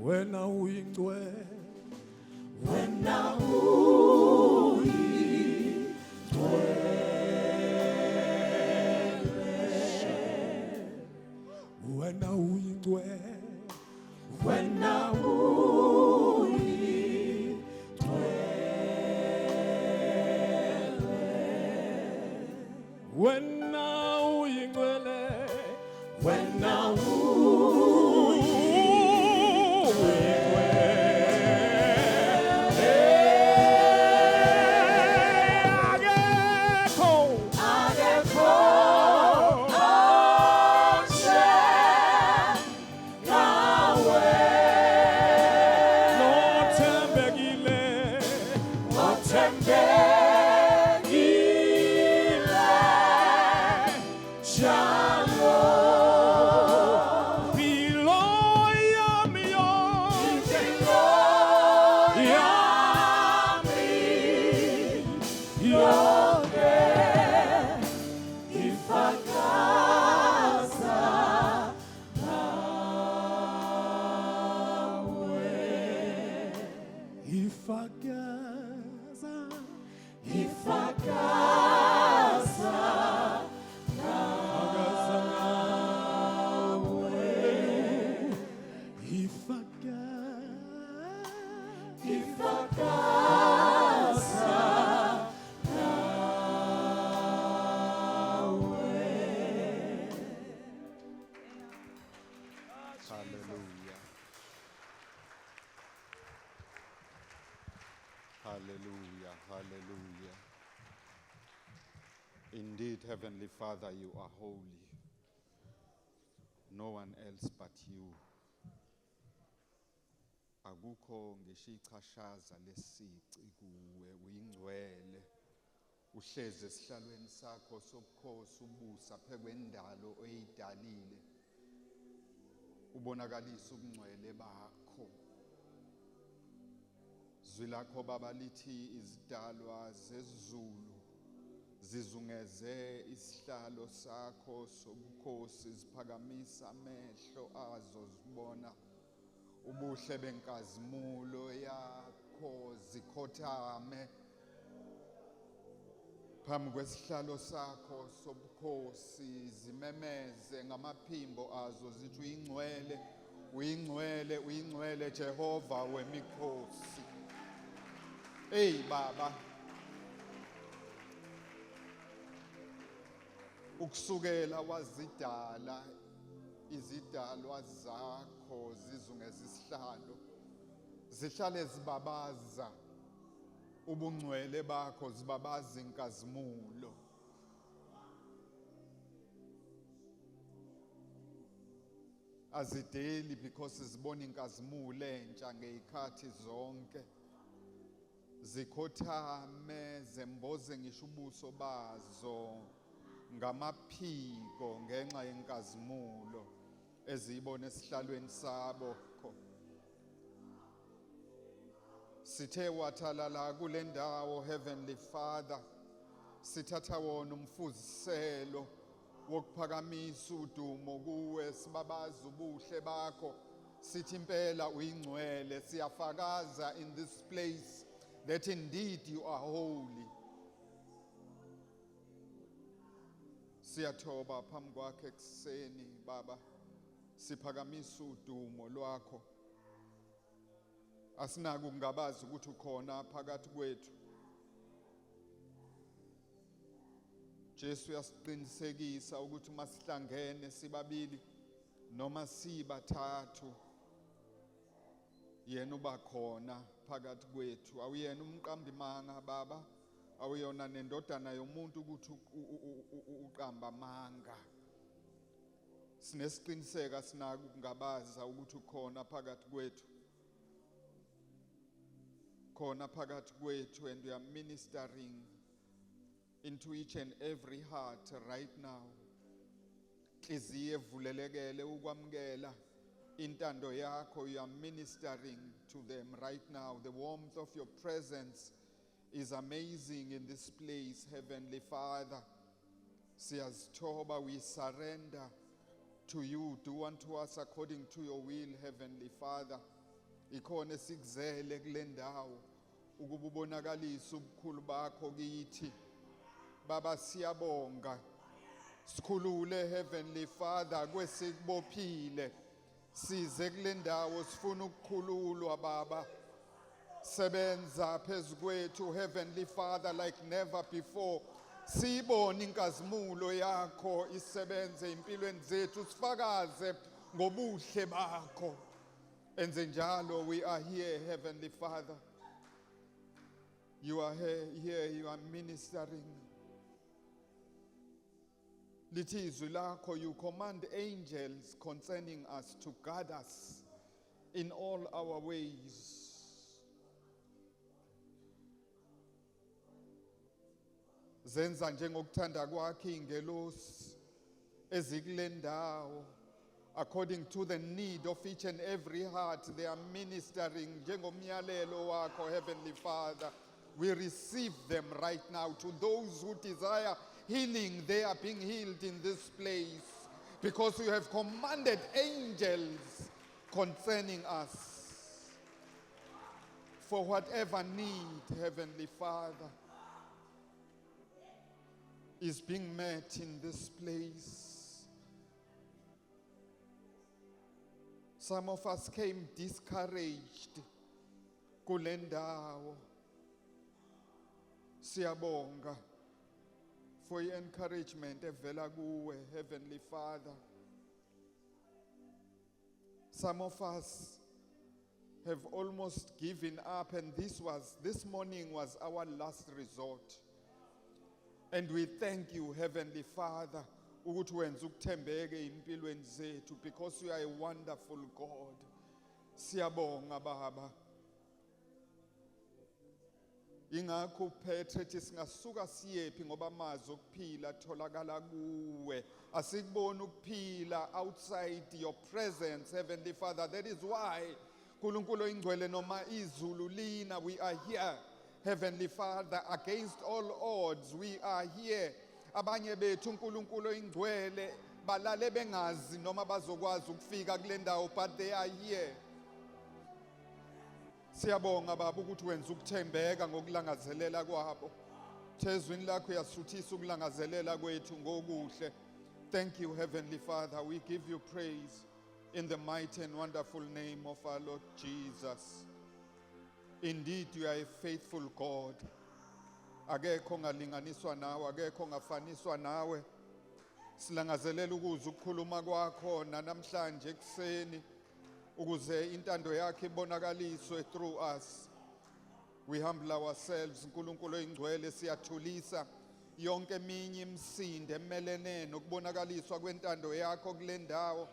Wena uyingcwele, Wena uyingcwele, wena uyingcwele, wena uyingcwele, wena uyingcwele, wena Akekho akekho onjengawe, nothembekile, othembekile njalo. Impilo yami yonke Impilo yami yonke ifakaza ngawe, ifakaza ifakaza ifakaza ngawe, ifakaza Hallelujah. Hallelujah. Hallelujah. Indeed, Heavenly Father, you are holy. No one else but you. Akukho ngisho ichashaza lesici kuwe, uyingcwele. Uhlezi esihlalweni sakho sobukhosi, ubusa phekwendalo oyidalile. Ubonakalisa ubungcwele bakho. Zwi lakho Baba lithi izidalwa zezulu zizungeze isihlalo sakho sobukhosi, ziphakamisa amehlo azo zibona ubuhle benkazimulo yakho, zikhothame phambi kwesihlalo sakho sobukhosi, zimemeze ngamaphimbo azo zithi uyingcwele, uyingcwele, uyingcwele Jehova wemikhosi. Hey Baba, ukusukela wazidala izidalwa zakho zizungeza isihlalo, zihlale zibabaza ubungcwele bakho, zibabaza inkazimulo. Azideli because zibona inkazimulo entsha ngeyikhathi zonke, zikhothame zemboze ngisho ubuso bazo ngamaphiko ngenxa yenkazimulo eziyibona esihlalweni sabo. Sithe wathalala kule ndawo, Heavenly Father, sithatha wona umfuziselo wokuphakamisa udumo kuwe, sibabaza ubuhle bakho, sithi impela uyingcwele. Siyafakaza in this place that indeed you are holy. Siyathoba phambi kwakhe ekuseni Baba, siphakamisa udumo lwakho. Asinako ukungabaza ukuthi ukhona phakathi kwethu. Jesu uyasiqinisekisa ukuthi uma sihlangene sibabili noma sibathathu, yena uba khona phakathi kwethu. Awuyena umqambi manga Baba, awuyona nendodana yomuntu ukuthi uqamba amanga. Sinesiqiniseka, sinako ukungabaza ukuthi ukhona phakathi kwethu, khona phakathi kwethu, and we are ministering into each and every heart right now. Inhliziyo evulelekele ukwamukela intando yakho, you are ministering to them right now. The warmth of your presence is amazing in this place, Heavenly Father. Siyazithoba, we surrender to you. Do unto us according to your will, Heavenly Father. Ikhona esikuzele kule ndawo ukuba ubonakalise ubukhulu bakho kithi. Baba siyabonga. Sikhulule Heavenly Father kwesikubophile. Size kule ndawo sifuna ukukhululwa Baba. Sebenza phezu kwethu Heavenly Father like never before. Siyibone inkazimulo yakho isebenze empilweni zethu sifakaze ngobuhle bakho. Enze njalo we are here Heavenly Father. You are here, you are ministering. Lithi izwi lakho, you command angels concerning us to guard us in all our ways. Zenza njengokuthanda kwakhe ingelosi ezikule ndawo. According to the need of each and every heart, they are ministering njengomyalelo wakho, Heavenly Father. We receive them right now. To those who desire healing, they are being healed in this place because you have commanded angels concerning us. For whatever need, Heavenly Father, is being met in this place. Some of us came discouraged kule ndawo. Siyabonga for your encouragement evela kuwe, Heavenly Father. Some of us have almost given up, and this morning was our last resort. And we thank you, Heavenly Father, ukuthi wenza ukuthembeke empilweni zethu, because you are a wonderful God. Siyabonga Baba. Ingakho uPetru ethi singasuka siyephi ngoba amazwi okuphila atholakala kuwe. Asikuboni ukuphila outside your presence, Heavenly Father. That is why uNkulunkulu oyingcwele noma izulu lina, we are here, Heavenly Father, against all odds, we are here. Abanye bethu uNkulunkulu oyingcwele balale bengazi noma bazokwazi ukufika kule ndawo, but they are here. Siyabonga Baba ukuthi wenza ukuthembeka ngokulangazelela kwabo. Thezwini lakho uyasuthisa ukulangazelela kwethu ngokuhle. Thank you, Heavenly Father. We give you praise in the mighty and wonderful name of our Lord Jesus. Indeed, you are a faithful God. Akekho ongalinganiswa nawe, akekho ongafaniswa nawe. Silangazelela ukuzwa ukukhuluma kwakho namhlanje ekuseni, ukuze intando yakhe ibonakaliswe through us. We humble ourselves, uNkulunkulu oyingcwele, siyathulisa yonke eminye imisindo emelene nokubonakaliswa kwentando yakho kule ndawo.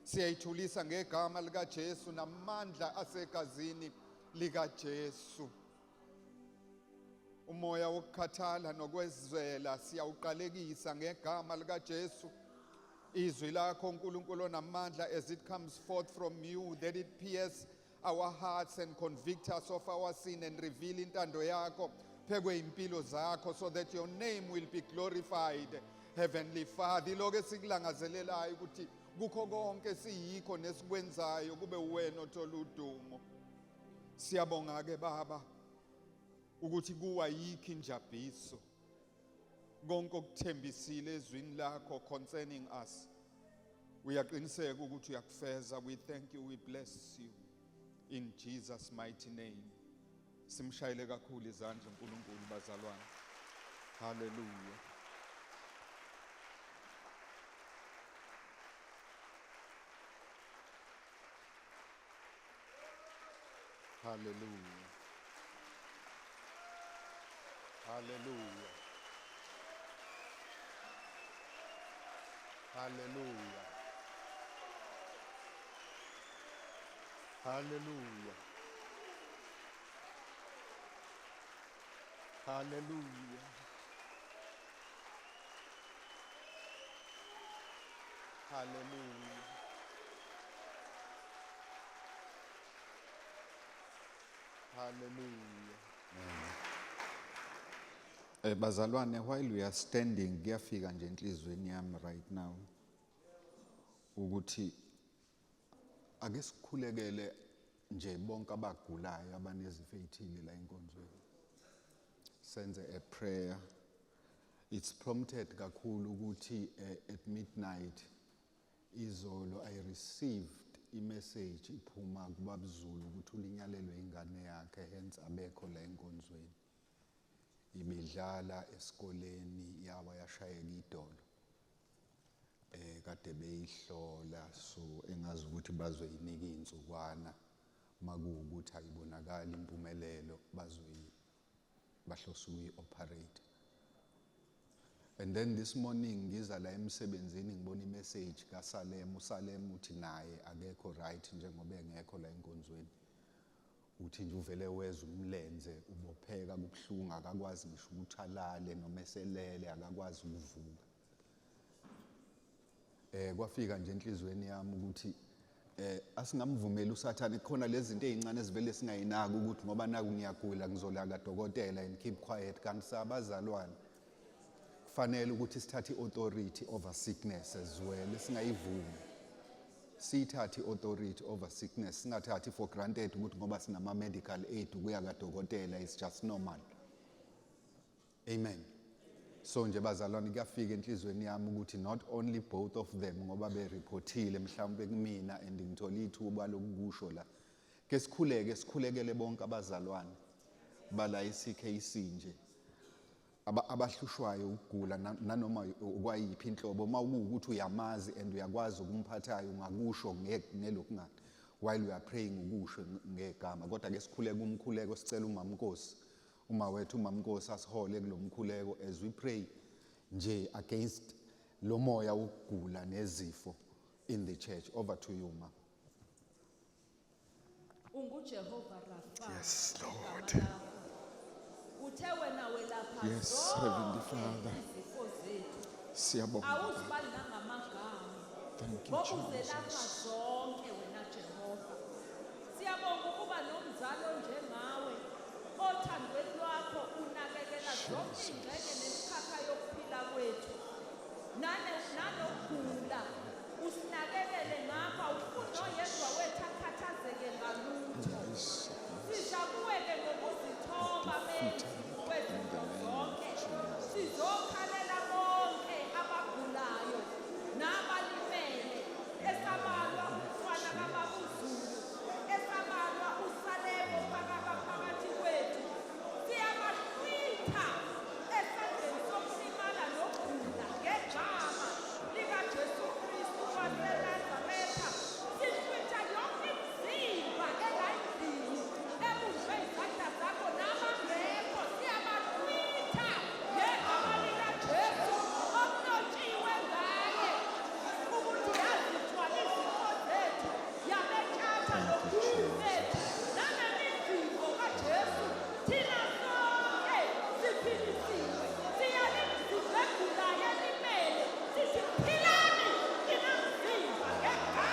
Siyayithulisa ngegama likaJesu namandla asegazini likaJesu. Umoya wokukhathala nokwezela siyawuqalekisa ngegama likaJesu. Izwi lakho uNkulunkulu onamandla, as it comes forth from you, that it pierce our hearts and convict us of our sin and reveal intando yakho phekwe impilo zakho, so that your name will be glorified, Heavenly Father. Iloko esikulangazelelayo ukuthi kukho konke siyikho nesikwenzayo kube wena othola udumo. Siyabonga ke Baba ukuthi kuwa yikho injabhiso konke okuthembisile ezwini lakho concerning us. Uyaqiniseka ukuthi uyakufeza. We thank you, we bless you in Jesus' mighty name. Simshayele kakhulu izandla uNkulunkulu bazalwane. Hallelujah. Hallelujah. Hallelujah. Hallelujah. Hallelujah. Hallelujah. Hallelujah. Hallelujah. Bazalwane, while we are standing, kuyafika nje enhliziyweni yami right now ukuthi ake sikhulekele nje bonke abagulayo abanezifo ey'thile la enkonzweni, senze a prayer. It's prompted kakhulu ukuthi at midnight izolo I received i-message iphuma kuBabZulu ukuthi ulinyalelwe ingane yakhe, hence abekho la enkonzweni. Ibidlala esikoleni, yawa, yashayeka idolo, kade beyihlola, so engazi ukuthi bazoyinika iy'nsukwana. Makuwukuthi ayibonakali impumelelo, bazoyi bahlose ukuyi-operate. And then this morning ngiza la emsebenzini, ngibona i-message kaSalem. USalem uthi naye akekho right, njengoba engekho la enkonzweni. Uthi nje uvele weza umlenze ubopheka, kubuhlungu, akakwazi ngisho ukuthi alale, noma eselele akakwazi ukuvuka. Kwafika nje enhlizweni yami ukuthi asingamvumeli uSathane. Khona lezi zinto ezincane ezivele singayinaki ukuthi ngoba naku ngiyagula, ngizola kadokotela and keep quiet, kanti sabazalwane kufanele ukuthi sithathe i-authority over sickness as well. Singayivumi, siyithathe i-authority over sickness, singathathi for granted ukuthi ngoba sinama-medical aid, ukuya kadokotela is just normal. Amen. So nje bazalwane, kuyafika enhlizweni yami ukuthi not only both of them, ngoba bereportile mhlawumbe kumina and ngithole ithuba lokukusho la, ke sikhuleke, sikhulekele bonke abazalwane bala i-CKC nje abahlushwayo ukugula nanoma okwayiphi inhlobo. Uma kuwukuthi uyamazi and uyakwazi ukumphathayo, ungakusho ngelokhu ngani while we are praying, ukusho ngegama. Kodwa ke sikhuleke umkhuleko, sicela uMamnkosi, uma wethu uMamnkosi asihole kulo mkhuleko as we pray nje against lo moya wokugula nezifo in the church. Over to you, ma. UnguJehova Rafa. Yes, Lord. Igama lakho. Uthe wena welapha Yes, Heavenly zonke Father. izifo zethu. Siyabonga. Awuzibali nangamagama. Thank you, Ngoba uzelapha Jesus. zonke wena Jehova. Siyabonga ukuba nomzali onjengawe, othandweni lwakho unakekela zonke iy'ngxenye nemikhakha yokuphila kwethu. Nanokugula usinakekele ngapha, ufuna oyedwa wethu akhathazeke ngalutho. Siza kuwe-ke ngokuzithoba, menzi wezinto zonke. Sizokhalela bonke abagulayo nabalimele, esabalwa umfana kaBabuzulu, esabalwa uSalemo phakathi kwethu. Siyabahlwitha esandleni sokulimala nokugula ngegama likaJesu Kristu waseNazaretha. Sihlwitha yonke imizimba ela endlini ebunjwe izandla zakho, nabangekho siyabahlwitha ngegama likaJesu, okulotshiwe ngaye ukuthi yazithwala izifo zethu, yabetshatha nobubi bethu. Nangemivimbo kaJesu thina sonke siphilisiwe. Siyala imizimba egulayo elimele, sithi philani nina mzimba ngegama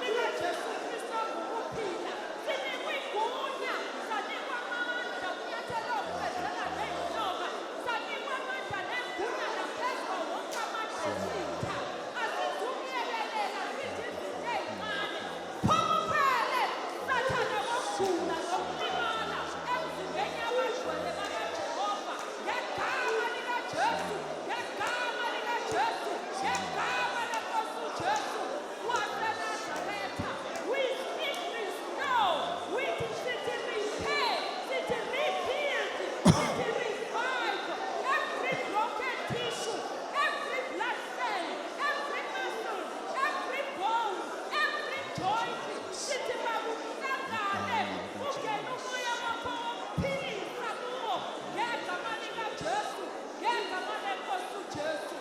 likaJesu Kristu ongukuphila. Sinikwa igunya, sanikwa amandla ukunyathela okuphezela ney'nyoka, sanikwa amandla negunya naphezu kwawo wonke amandla esitha. Asizukuyekelela sithi izinto ey'ncane. Phuma uphele, Sathane wokugula nokulimala emzimbeni yabangcwele bakaJehova, ngegama likaJesu, ngegama likaJesu, ngegama lenkosi uJesu waseNazaretha. We speak restore, we sithi repair, sithi rebuild, sithi revive every broken tissue, every blood cell, every muscle, every bone, every joint. Sithi makuhlangane, ungene umoya wakho wokuphilisa kuwo ngegama likaJesu, ngegama lenkosi uJesu.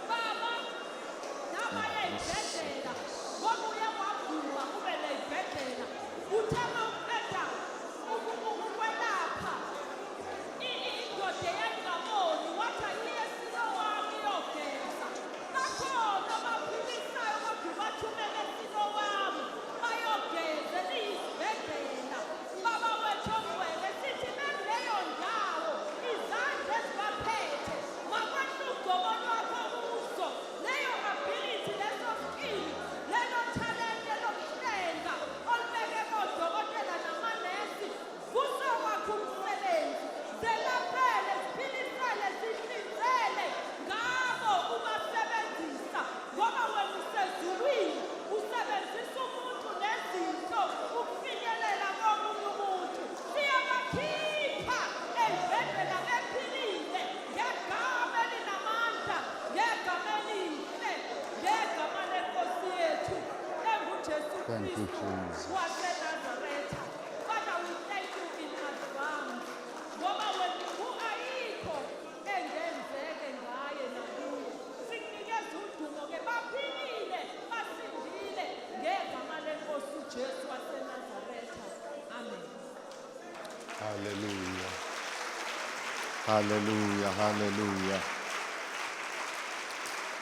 Baba, nabaya ey'bhedlela, ngoba uye wavuma kube ney'bhedlela. Uthe uma uqeda ukwelapha indoda eyayingaboni, wathi ayiye eSilowami iyogeza. Bakhona abaphilisayo, kodwa ubathumele eSilowami bayogeza, eliyisibhedlela. Baba wethu ongcwele, sithi bekuleyo ndawo izandla ezibaphethe makwehle ugcobo lwakho kuzo, leyo ability, leso skill, lelo thalente lokuhlenga olubeke kodokotela. Thank you, Kristu Jesus. waseNazaretha. Father, we thank you in advance. Ngoba wena ayikho engenzeke ngaye nakuye. Sikunikeza udumo ke, baphilile, basindile ngegama lenkosi uJesu waseNazaretha. Amen. Hallelujah. Hallelujah. Hallelujah.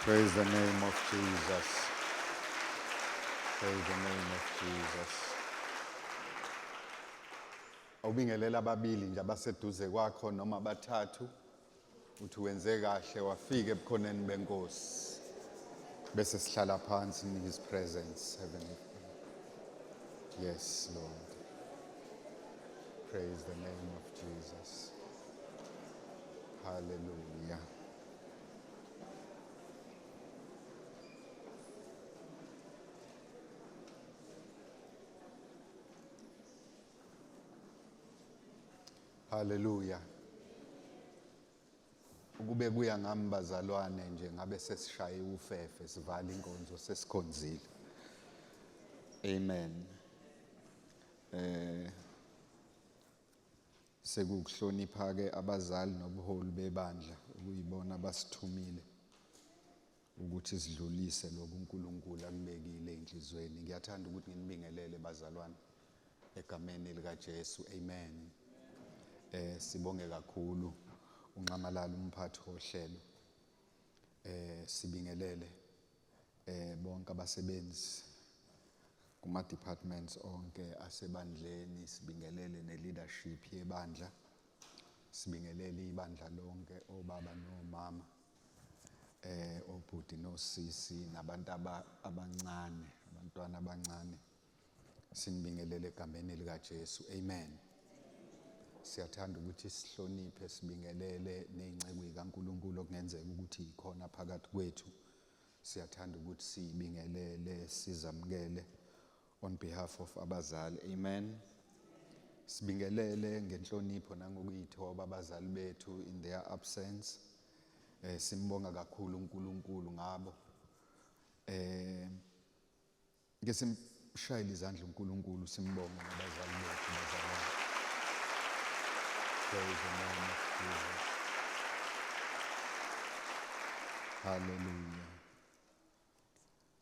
Praise the name of Jesus. Praise the name of Jesus. Awubingelela ababili nje abaseduze kwakho noma abathathu, uthi wenze kahle wafika ebukhoneni benkosi, bese sihlala phansi in his presence. Heavenly Father. Yes, Lord. Praise the name of Jesus. Hallelujah. Hallelujah. Ukube kuya ngami bazalwane nje ngabe sesishaye ufefe, sivala inkonzo, sesikhonzile. Amen. Sekukuhlonipha ke abazali nobuholi bebandla ukuyibona basithumile ukuthi sidlulise lokhu uNkulunkulu akubekile enhlizweni. Ngiyathanda ukuthi nginibingelele bazalwane egameni lika Jesu. Amen. Sibonge kakhulu uNxamalala umphathi wohlelo. Sibingelele bonke abasebenzi kuma departments onke asebandleni, sibingelele ne leadership yebandla, sibingelele ibandla lonke, obaba nomama, obhuti nosisi nabantu abancane, abantwana abancane. Sinibingelele egameni lika Jesu. Amen. Siyathanda ukuthi sihloniphe, sibingelele nezinceku zikaNkulunkulu okungenzeka ukuthi ikhona phakathi kwethu. Siyathanda ukuthi sibingelele, sizamukele on behalf of abazali. Amen. Sibingelele ngenhlonipho nangokuyithoba abazali bethu in their absence. Simbonga kakhulu uNkulunkulu ngabo. Ke simshayele izandla uNkulunkulu, simbonge ngabazali bethu bazalwane. Praise the name of Jesus. Hallelujah.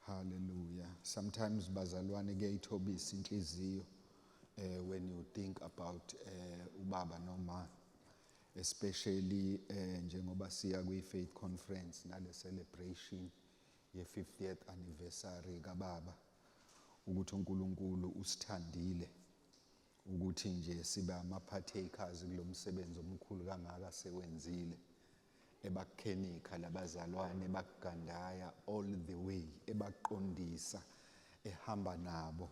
Hallelujah. Sometimes bazalwane kuyayithobisa inhliziyo when you think about ubaba noma, especially njengoba siya kwi faith conference nale celebration ye 50th anniversary kababa, ukuthi uNkulunkulu usithandile ukuthi nje sibe ama partakers kulomsebenzi omkhulu kangaka sewenzile, ebakhenika labazalwane, bakugandaya all the way, ebaqondisa, ehamba nabo,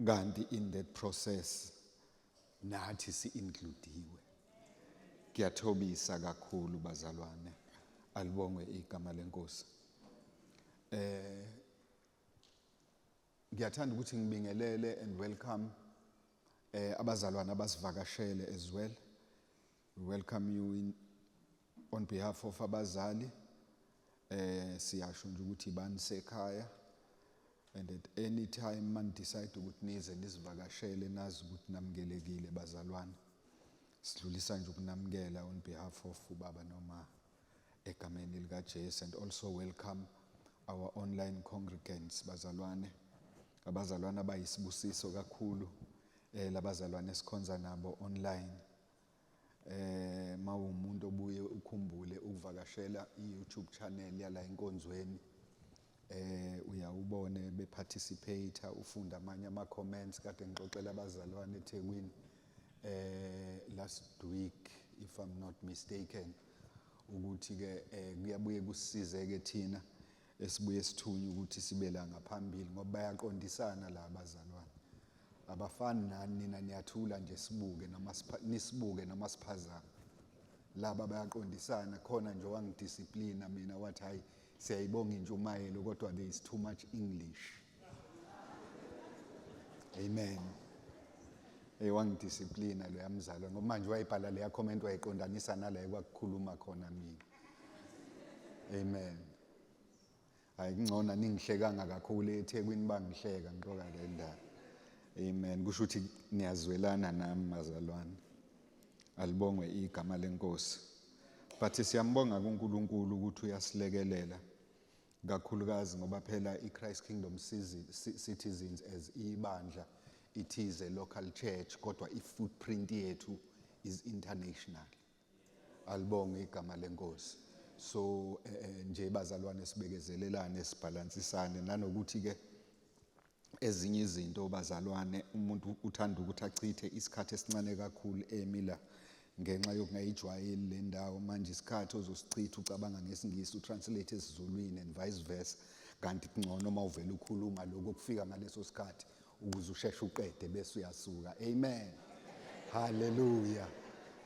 kanti in that process nathi si includiwe. Kuyathobisa kakhulu bazalwane, alibongwe igama lenkosi. Ngiyathanda ukuthi ngibingelele and welcome abazalwane abasivakashele as well. We welcome you in on behalf of abazali. Siyasho nje ukuthi bani sekhaya, and at any time man decide ukuthi nize nisivakashele, nazi ukuthi namukelekile bazalwane. Sidlulisa nje ukunamukela on behalf of ubaba noma egameni lika Jesu, and also welcome our online congregants bazalwane, abazalwane abayisibusiso kakhulu, labazalwane esikhonza nabo online. Mawumuntu obuye ukhumbule ukuvakashela iYouTube channel yala enkonzweni, uyawubone beparticipate, ufunda amanye ama comments. Kade ngixoxela abazalwane eThekwini last week, if I'm not mistaken, ukuthi ke kuyabuye kusisize ke thina esibuye sithunywe ukuthi sibe la ngaphambili, ngoba bayaqondisana la abazalwane, abafani nani nina niyathula nje sibuke noma nisibuke noma siphazama. Laba bayaqondisana. Khona nje wangidisciplina mina, wathi hayi, siyayibonga intshumayelo, kodwa there is too much English. Amen. Wangidisciplina lo yamzalwa, ngoba manje wayibhala leya comment wayiqondanisa nala ekwakukhuluma khona mina. Amen. Hayi, kungcono ningihlekanga kakhulu eThekwini, bangihleka ngixoka le ndaba. Amen. Kusho ukuthi niyazwelana nami, bazalwane. Alibongwe igama leNkosi. But siyambonga kuNkulunkulu ukuthi uyasilekelela kakhulukazi, ngoba phela iChrist Kingdom Citizens as ibandla, it is a local church, kodwa i-footprint yethu is international. Alibonge igama leNkosi. So nje bazalwane, sibekezelelane, sibhalansisane, nanokuthi ke ezinye izinto, bazalwane, umuntu uthanda ukuthi achithe isikhathi esincane kakhulu emi la ngenxa yokungayijwayeli le ndawo. Manje isikhathi ozosichitha ucabanga ngesiNgisi, utranslate esiZulwini and vice versa, kanti kungcono uma uvela ukhuluma lokho kufika ngaleso sikhathi ukuze usheshe uqede bese uyasuka. Amen, haleluya,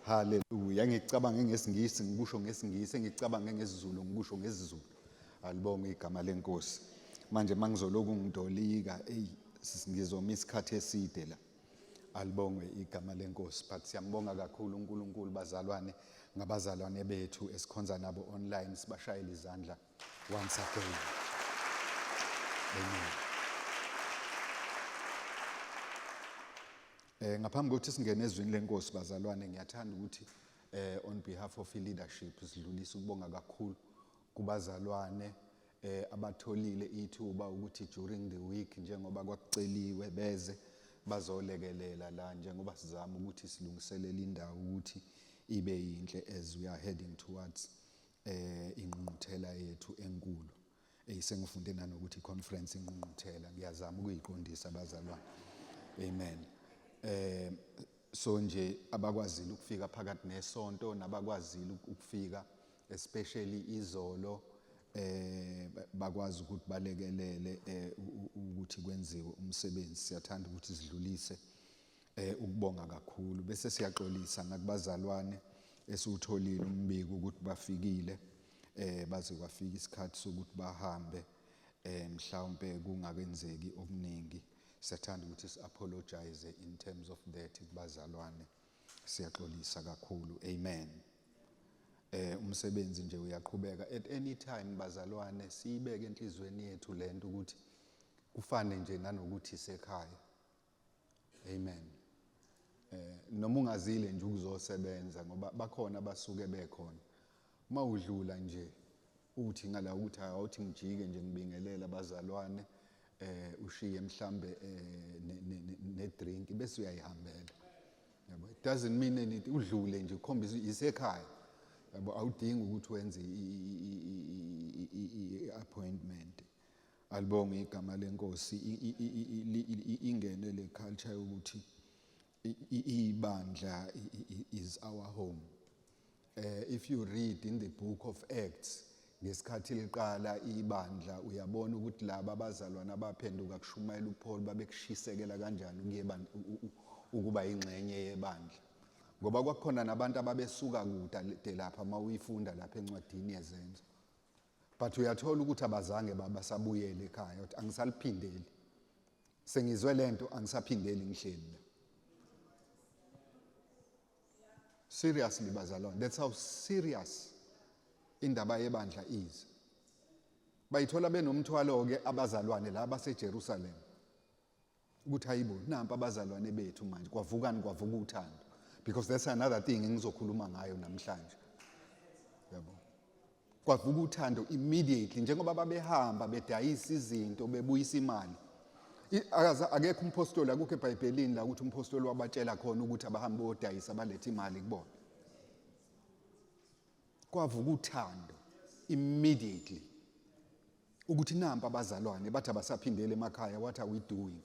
haleluya. Ngikucabange ngesiNgisi, ngikusho ngesiNgisi; engikucabange ngesiZulu, ngikusho ngesiZulu. Alibonge igama leNkosi. Manje mangizoloku ngidolika, ey, ngizoma isikhathi eside la. Alibongwe igama leNkosi. But siyambonga kakhulu uNkulunkulu, bazalwane, ngabazalwane bethu esikhonza nabo online. Sibashayele izandla once again. Amen. Ngaphambi kokuthi singene ezwini leNkosi, bazalwane, ngiyathanda ukuthi on behalf of leadership sidlulise ukubonga kakhulu kubazalwane abatholile ithuba ukuthi during the week, njengoba kwakuceliwe, beze bazolekelela la njengoba sizama ukuthi silungiselele indawo ukuthi ibe yinhle as we are heading towards ingqungquthela yethu enkulu. Eyisengifunde nanokuthi conference, ingqungquthela, ngiyazama ukuyiqondisa, abazalwane. Amen. So nje abakwazile ukufika phakathi nesonto nabakwazile ukufika especially izolo, bakwazi ukuthi balekelele ukuthi kwenziwe umsebenzi, siyathanda ukuthi sidlulise ukubonga kakhulu, bese siyaxolisa nakubazalwane esiwutholile umbiko ukuthi bafikile, baze kwafika isikhathi sokuthi bahambe, mhlawumbe kungakenzeki okuningi. Siyathanda ukuthi si-apologize in terms of that kubazalwane. Siyaxolisa kakhulu. Amen. Umsebenzi nje uyaqhubeka at any time, bazalwane. Siyibeke enhlizweni yethu lento ukuthi kufane nje nanokuthi sekhaya. Amen. Noma ungazile nje ukuzosebenza, ngoba bakhona abasuke bekhona, uma udlula nje uthi ngala ukuthi awuthi ngijike nje ngibingelela abazalwane, ushiye mhlambe ne drink bese uyayihambela, yabo. It doesn't mean anything. Udlule nje ukhombisa isekhaya, yabo. Awudingi ukuthi wenze i-appointment. Alibonge igama leNkosi. Ingene le culture yokuthi ibandla is our home. If you read in the book of Acts, ngesikhathi liqala ibandla, uyabona ukuthi laba abazalwana abaphenduka kushumayela uPaul babekushisekela kanjani ukuba ingxenye yebandla, ngoba kwakukhona nabantu ababesuka kude lapha uma uyifunda lapha encwadini yeZenzo, but uyathola ukuthi abazange basabuyele ekhaya, ukuthi angisaliphindeli, sengizwe lento, angisaphindeli, ngihleli la. Seriously, bazalwane, that's how serious indaba yebandla is. Bayithola benomthwalo ke abazalwane la baseJerusalem ukuthi hayibo, nampa abazalwane bethu manje. Kwavukani? Kwavuka uthando, because that's another thing engizokhuluma ngayo namhlanje, yabo. Kwavuka uthando immediately njengoba babehamba bedayisa izinto, bebuyisa imali. Akekho umpostoli, akukho eBhayibhelini la ukuthi umpostoli wabatshela khona ukuthi abahambe bodayisa balethe imali kubona. Kwavuka uthando immediately ukuthi nampa abazalwane bathi abasaphindele emakhaya, what are we doing?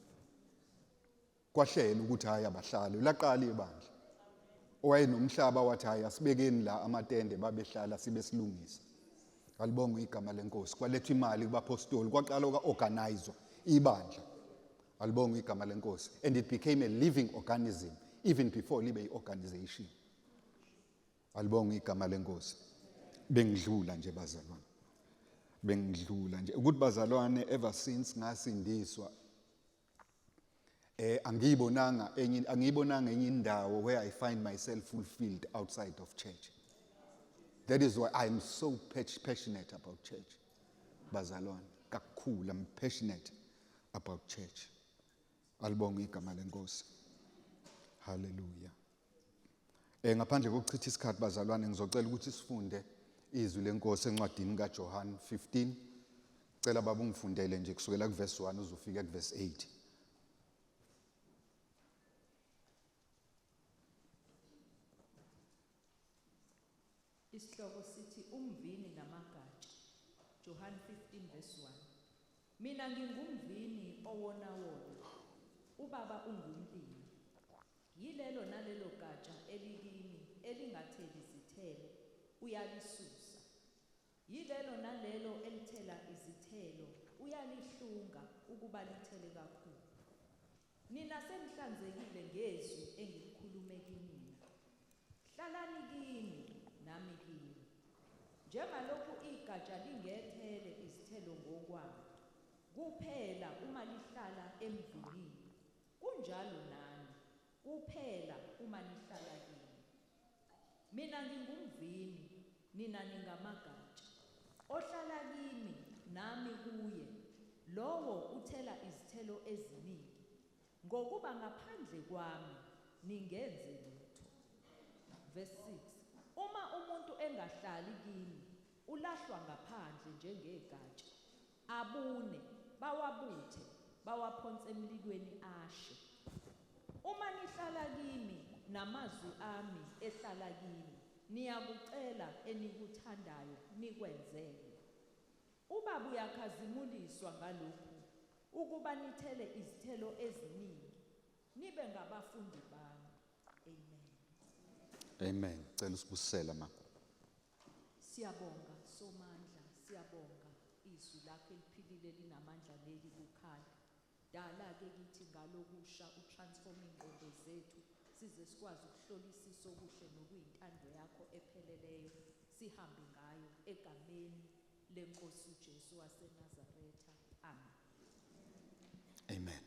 Kwahlela ukuthi hayi, abahlale. Laqala ibandla. Owayenomhlaba wathi hayi, asibekeni la amatende, babehlala sibe silungisa. Alibongwe igama leNkosi. Kwalethwa imali kubapostoli, kwaqala kwa-organizwa ibandla. Alibongwe igama leNkosi. And it became a living organism even before libe i-organization. Alibongwe igama leNkosi. Bengidlula nje, bazalwane, bengidlula nje ukuthi, bazalwane, ever since ngasindiswa, angiyibonanga enye indawo where I find myself fulfilled outside of church. That is why I'm so passionate about church. Bazalwane, kakhulu I'm passionate about church. Alibonge igama lenkosi. Hallelujah. Ngaphandle kokuchitha isikhathi bazalwane, ngizocela ukuthi sifunde izwi lenkosi encwadini kaJohn 15. Cela baba ungifundele nje kusukela kuverse 1 uzofika kuverse 8. Isihloko sithi umvini namagatsha. Johann 15 verse 1. Mina ngingumvini owona wona. Ubaba ungumlimi. Yilelo nalelo gatsha elikimi elingatheli izithelo uyalisusa. Yilelo nalelo elithela izithelo uyalihlunga ukuba lithele kakhulu. Nina senihlanzekile ngezwi engilikhulume kinina. Hlalani kimi nami kini. Njengalokhu igatsha lingethele izithelo ngokwalo, kuphela uma lihlala emvinini, kunjalo nani, kuphela uma nihlala kimi. Mina ngingumvini, nina ningamagatsha. Ohlala kimi nami kuye, lowo uthela izithelo eziningi, ngokuba ngaphandle kwami ningenze lutho. Verse 6. Uma umuntu engahlali kimi, ulahlwa ngaphandle njengegatsha, abune, bawabuthe, bawaphonse emlilweni ashe. Uma nihlala kimi namazwi ami ehlala kini, niyakucela enikuthandayo nikwenzelwe. Ubaba uyakhazimuliswa ngalokhu, ukuba nithele izithelo eziningi, nibe ngabafundi bami. Amen. Amen. Cela usibusisele mama. Siyabonga Somandla, siyabonga izwi lakho eliphilile linamandla nelibukhali. Dala ke kithi ngalokusha utransform ingqondo zethu size sikwazi ukuhlolisisa okuhle nokuyintando yakho epheleleyo, sihambe ngayo egameni lenkosi uJesu waseNazaretha. Amen. Amen.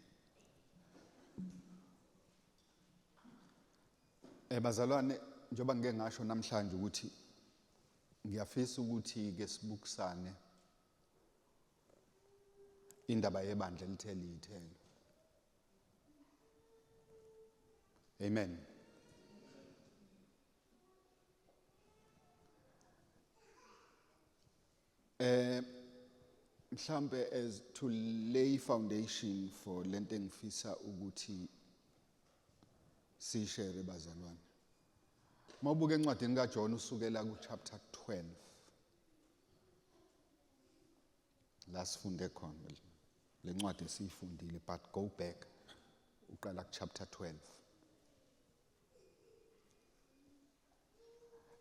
Bazalwane, njengoba ngike ngasho namhlanje ukuthi ngiyafisa ukuthi ke sibukisane indaba yebandla elithela izithelo. Amen. Mhlambe as to lay foundation for lento engifisa ukuthi sishare bazalwane. Mawubuka encwadini kaJohn usukela ku chapter 12. La sifunde khona lencwadi esiyifundile, but go back uqala ku chapter 12.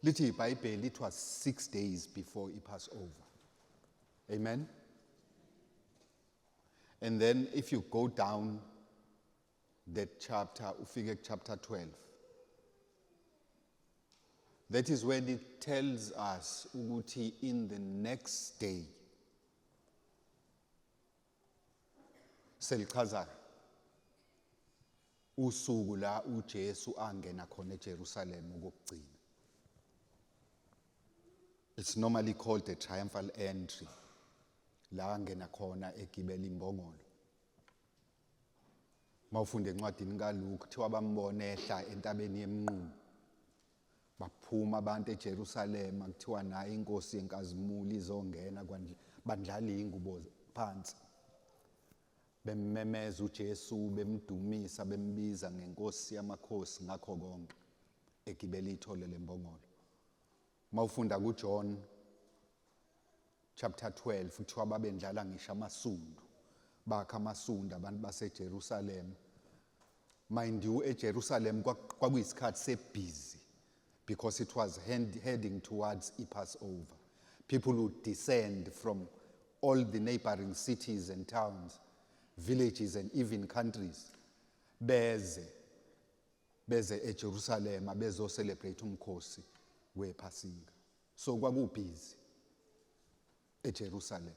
Lithi iBhayibheli it was 6 days before iPassover. Amen. And then if you go down that chapter, ufike chapter 12. That is when it tells us ukuthi in the next day selichaza usuku la uJesu angena khona eJerusalem ukugcina. It's normally called the triumphal entry. La angena khona egibela imbongolo. Mawufunda encwadini kaLuke kuthiwa bambone ehla entabeni yemnqumo. Baphuma abantu eJerusalema kuthiwa naye inkosi yenkazimulo izongena bandlala ingubo phansi. Bemmemeza uJesu, bemdumisa, bembiza ngenkosi yamakhosi ngakho konke egibela ithole lembongolo. Mawufunda kuJohn chapter 12 kuthiwa babendlala ngisho amasundu, bakha amasundu abantu baseJerusalem. Mind you, eJerusalem kwakuyisikhathi sebusy because it was heading towards iPassover. People would descend from all the neighboring cities and towns, villages and even countries, beze eJerusalem bezo celebrate umkhosi wePhasika. So kwakubusy eJerusalem.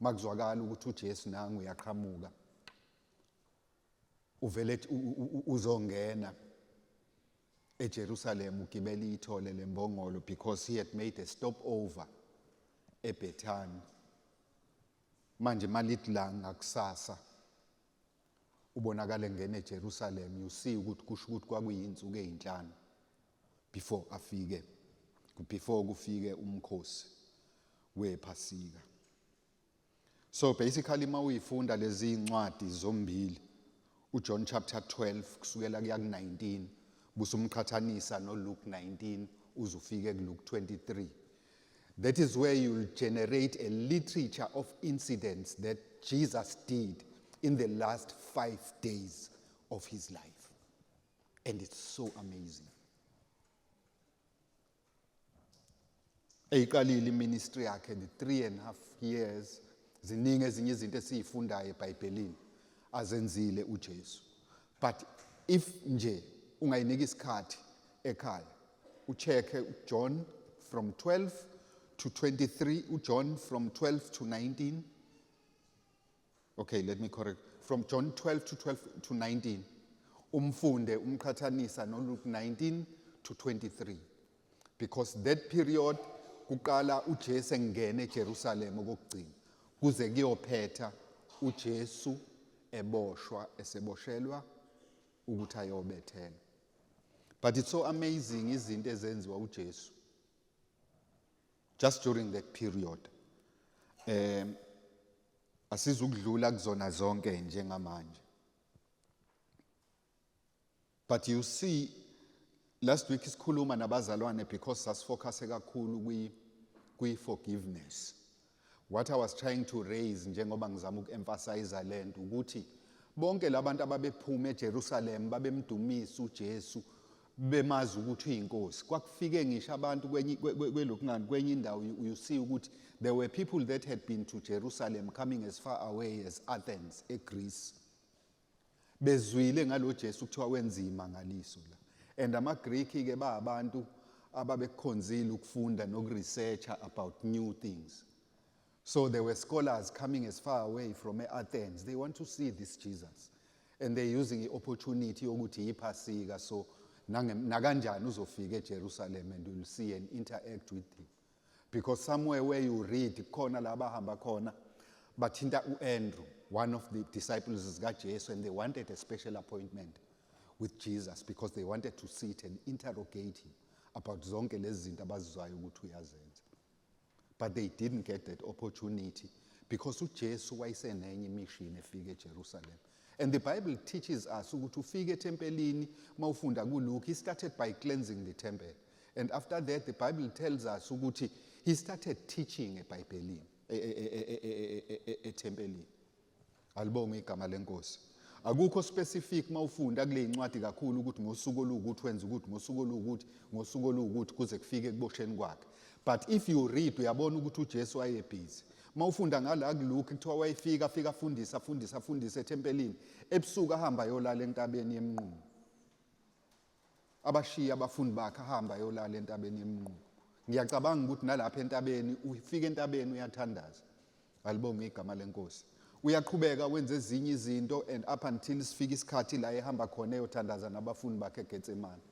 Makuzwakala ukuthi uJesu nangu uyaqhamuka, uvele uzongena eJerusalem ugibela ithole lembongolo because he had made a stopover eBethany. Manje malithi la ngakusasa ubonakala engena eJerusalem, you see ukuthi kusho ukuthi kwakuyinsuku ezinhlanu before afike, before kufike umkhosi wePhasika. So basically mawuyifunda lezi incwadi zombili, uJohn chapter 12 kusukela kuya ku19, busumqhathanisa noLuke 19 uzufike kuLuke 23, that is where you'll generate a literature of incidents that Jesus did in the last 5 days of his life, and it's so amazing. Eyiqalile iministry yakhe, the 3.5 years, ziningi ezinye izinto esizifundayo eBhayibhelini azenzile uJesu. But if nje ungayinika isikhathi ekhaya, uchecke uJohn from 12 to 23, uJohn from 12 to 19. Okay, let me correct. From John 12 to 12 to 19. Umfunde umqhathanisa noLuke 19 to 23. Because that period kuqala uJesu engene eJerusalem okugcina, kuze kuyophetha uJesu eboshwa, eseboshelwa ukuthi ayobethela. But it's so amazing izinto ezenziwa uJesu just during that period. Asizukudlula kuzona zonke njengamanje. But you see, last week isikhuluma nabazalwane because sasifocus kakhulu kwi forgiveness. What I was trying to raise njengoba ngizama ukuemphasize lento ukuthi bonke labantu ababephuma eJerusalem babemdumisa uJesu, bemazi ukuthi uyinkosi. Kwakufike ngisho abantu kwenye kwelokungani kwenye indawo, you see ukuthi there were people that had been to Jerusalem coming as far away as Athens eGreece. Bezwile ngalo Jesu kuthiwa wenza imangaliso la. And amaGreek ke ba abantu ababekukhonzile ukufunda nokuresearcha about new things. So there were scholars coming as far away from Athens. They want to see this Jesus. And they're using the opportunity yokuthi iPhasika, so nakanjani uzofika eJerusalem and you'll see and interact with him. Because somewhere where you read khona la bahamba khona bathinta uAndrew, one of the disciples zikaJesu, and they wanted a special appointment with Jesus because they wanted to sit and interrogate him about zonke lezi zinto abazizwayo ukuthi uyazenza. But they didn't get that opportunity because uJesu wayesenenye mission efika eJerusalem. And the Bible teaches us ukuthi ufike ethempelini, mawufunda kuLuke, he started by cleansing the temple. And after that the Bible tells us ukuthi he started teaching eBhayibhelini, ethempelini. Alibonge igama lenkosi. Akukho specific mawufunda kule incwadi kakhulu ukuthi ngosuku oluwukuthi wenza ukuthi, ngosuku oluwukuthi, ngosuku oluwukuthi kuze kufike ekubosheni kwakhe. But if you read uyabona ukuthi uJesu wayebhizi. Mawufunda ngala kuLuke kuthiwa wayefika afika afundisa afundisa afundise ethempelini, ebusuku ahamba ayolala entabeni yeMnqumo. Abashiya abafundi bakhe ahamba ayolala entabeni yeMnqumo. Ngiyacabanga ukuthi nalapha entabeni ufika entabeni uyathandaza. Alibonge igama lenkosi. Uyaqhubeka wenza ezinye izinto and up until sifika isikhathi la ehamba khona eyothandaza nabafundi bakhe eGetsemane.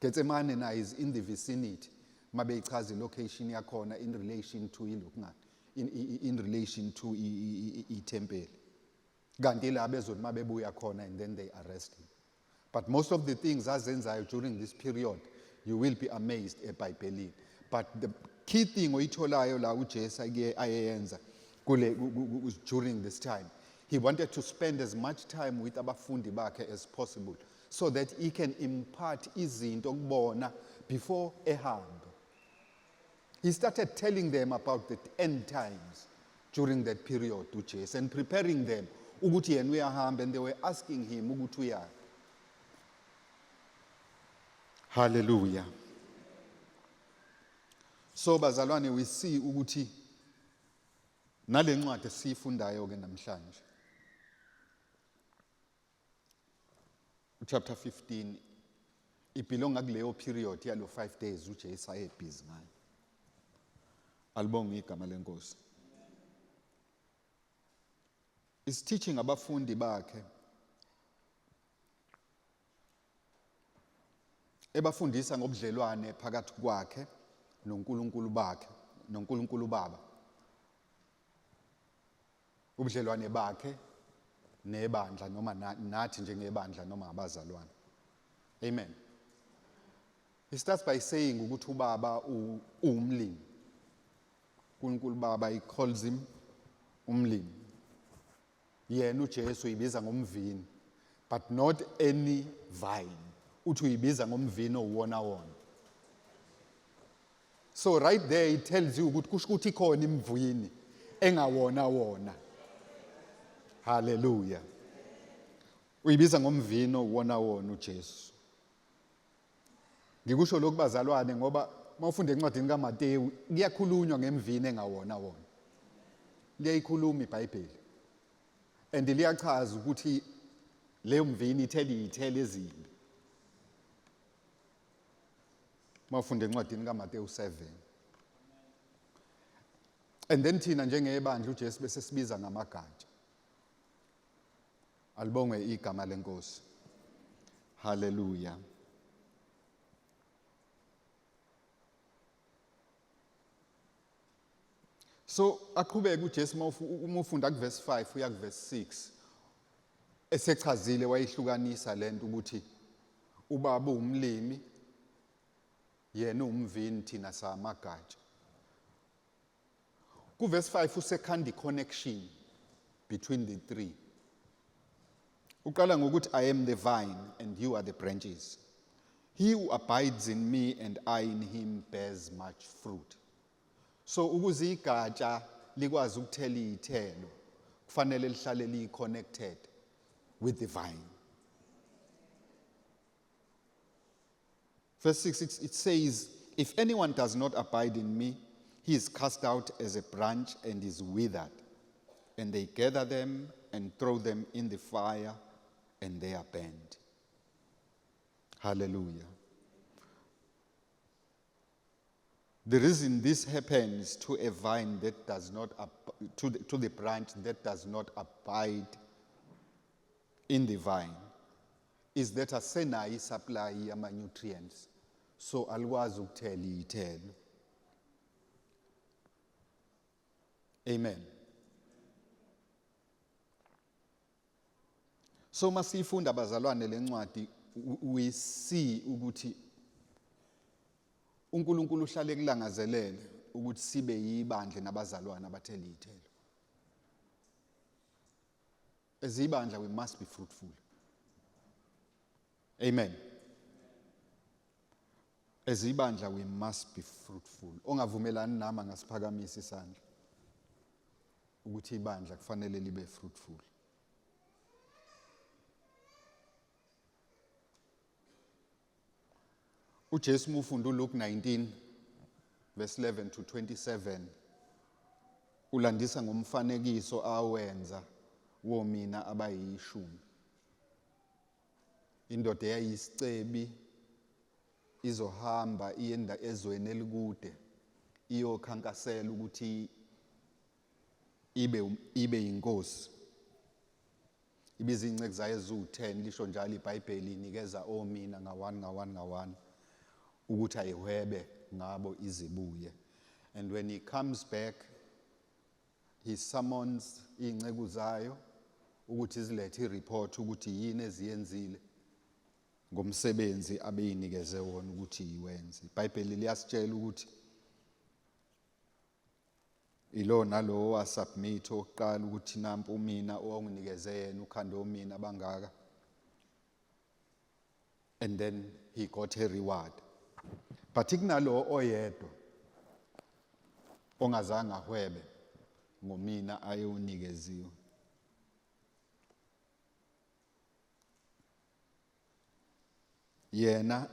Getsemane na is in the vicinity. Mabeyichaza location yakhona in relation to ilokungani, in relation to ithempeli. Kanti la bezothi mabebuya khona and then they arrest him. But most of the things azenzayo during this period, you will be amazed eBhayibhelini. But the key thing oyitholayo la uJesu ayeyenza kule during this time, he wanted to spend as much time with abafundi bakhe as possible so that he can impart izinto kubona before ehambe. He started telling them about the end times during that period uJesu and preparing them ukuthi yena uyahamba, and they were asking him ukuthi uyaphi. Hallelujah. So bazalwane, we see ukuthi nale ncwadi esiyifundayo ke namhlanje, chapter 15, ibelonga kuleyo period yalo 5 days uJesu ayebhizi ngayo. Alibonge igama lenkosi. Is teaching abafundi bakhe, ebafundisa ngobudlelwane phakathi kwakhe noNkulunkulu bakhe, noNkulunkulu Baba. Ubudlelwane bakhe nebandla noma nathi njengebandla noma abazalwane. Amen. He starts by saying ukuthi ubaba uwumlimi. uNkulunkulu Baba, he calls him umlimi. Yena uJesu uyibiza ngomvini, but not any vine. Uthi uyibiza ngomvini owuwona wona. So right there it tells you ukuthi kusho ukuthi ikhona imvini engawona wona. Hallelujah. Uyibiza ngomvino owuwona wona uJesu. Ngikusho lokhu bazalwane ngoba mawufunda encwadini kaMateyu kuyakhulunywa ngemvini engawona wona. Liyayikhuluma iBhayibheli. And liyachaza ukuthi leyo mvini ithela izithelo ezimbi. Mawufunda encwadini kaMateyu 7. And then thina njengebandla uJesu bese sibiza ngamagatsha. Alibongwe igama lenkosi. Hallelujah. So aqhubeke uJesu uma ufunda kuverse 5 uya kuverse 6 esechazile wayihlukanisa lento ukuthi ubaba uwumlimi, yena uwumvini, thina samagatsha. Kuverse 5 usekhanda connection between the three. Uqala ngokuthi, "I am the vine and you are the branches. He who abides in me and I in him bears much fruit." So ukuze igatsha likwazi ukuthela izithelo kufanele lihlale li connected with the vine. Verse 6, it says, "If anyone does not abide in me, he is cast out as a branch and is withered. And they gather them and throw them in the fire, and they are burned." Hallelujah. The reason this happens to a vine that does not, to the branch that does not abide in the vine, is that asenayo supply yama nutrients, so alikwazi ukuthela izithelo. Amen. So masifunda abazalwane lencwadi, we see ukuthi uNkulunkulu uhlale kulangazelele ukuthi sibe yibandla nabazalwane abathela izithelo. As ibandla we must be fruitful. Amen. As ibandla we must be fruitful. Ongavumelani nami angasiphakamisa isandla ukuthi ibandla kufanele libe fruitful. uJesu mufunda uLuke 19 verse 11 to 27, ulandisa ngomfanekiso awenza womina abayishumi. Indoda eyayisicebi izohamba iyenda ezweni elikude iyokhankasela ukuthi ibe inkosi. Ibiza izinceku zayo eziwu-10, lisho njalo iBhayibheli, inikeza omina nga-1 nga-1 nga-1 ukuthi ayihwebe ngabo izibuye. And when he comes back, he summons izinceku zayo ukuthi zilethe ireport ukuthi yini eziyenzile ngomsebenzi abeyinikeze wona ukuthi iwenze. IBhayibheli liyasitshela ukuthi ilo nalowo wasubmit oqala ukuthi nampu mina owanginikeze yena ukhanda omina bangaka, and then he got a reward. But kunalo oyedwa ongazange ahwebe ngomina ayewunikeziwe. Yena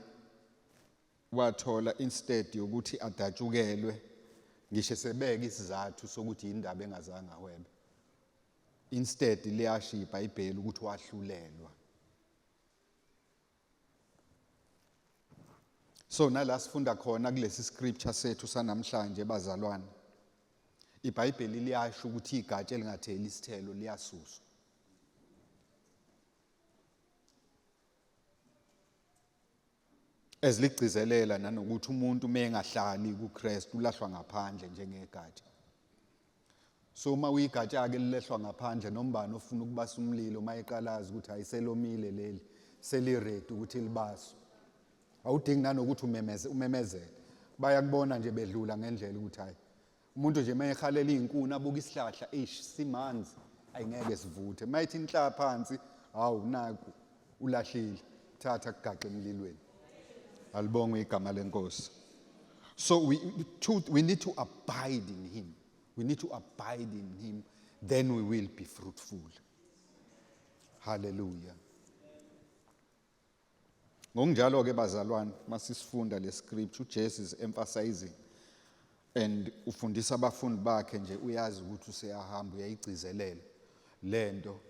wathola, instead yokuthi adatshukelwe ngisho sebeka isizathu sokuthi indaba engazange ahwebe, instead liyasho iBhayibheli ukuthi wahlulelwa. So nala sifunda khona kulesi scripture sethu sanamhlanje bazalwane, iBhayibheli liyasho ukuthi igatsha elingatheli isithelo liyasuswa. Eziligcizelela nanokuthi umuntu uma engahlali kuKristu ulahlwa ngaphandle njengegatsha. So uma uyigatsha-ke lilehlwa ngaphandle, nombani ofuna ukubasa umlilo uma eqalaza ukuthi ayiselomile leli, seli-ready ukuthi libaswe, awudingi nanokuthi umemeze, umemezele, bayakubona nje bedlula ngendlela ukuthi hayi, umuntu nje uma ehalela iy'nkuni abuka isihlahla, eish, simanzi, ayingeke sivuthe. Uma ethi inhla phansi, hawu, naku ulahlile, thatha kugaxe emlilweni. Alibongwe igama lenkosi. So we need to abide in him. We need to abide in him, then we will be fruitful. Hallelujah. Ngokunjalo ke bazalwane, masisifunda le scripture, uJesu is emphasizing and ufundisa abafundi bakhe nje, uyazi ukuthi useyahamba, uyayigcizelela lento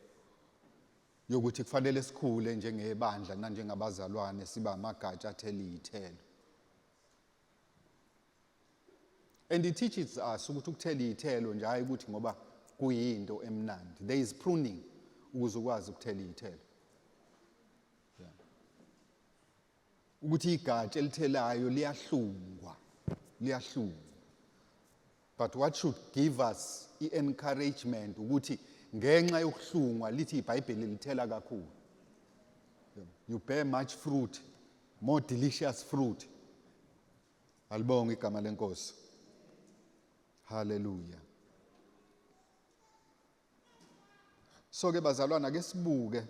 yokuthi kufanele sikhule njengebandla nanjengabazalwane, siba amagatsha athela iy'thelo. And it teaches us ukuthi ukuthela iy'thelo nje hayi ukuthi ngoba kuyinto emnandi. There is pruning ukuze ukwazi ukuthela iy'thelo. Yeah. Ukuthi igatsha elithelayo liyahlungwa, liyahlungwa. But what should give us i-encouragement ukuthi ngenxa yokuhlungwa lithi iBhayibheli lithela kakhulu. You bear much fruit, more delicious fruit. Alibonge igama lenkosi. Hallelujah. So ke bazalwana, ke sibuke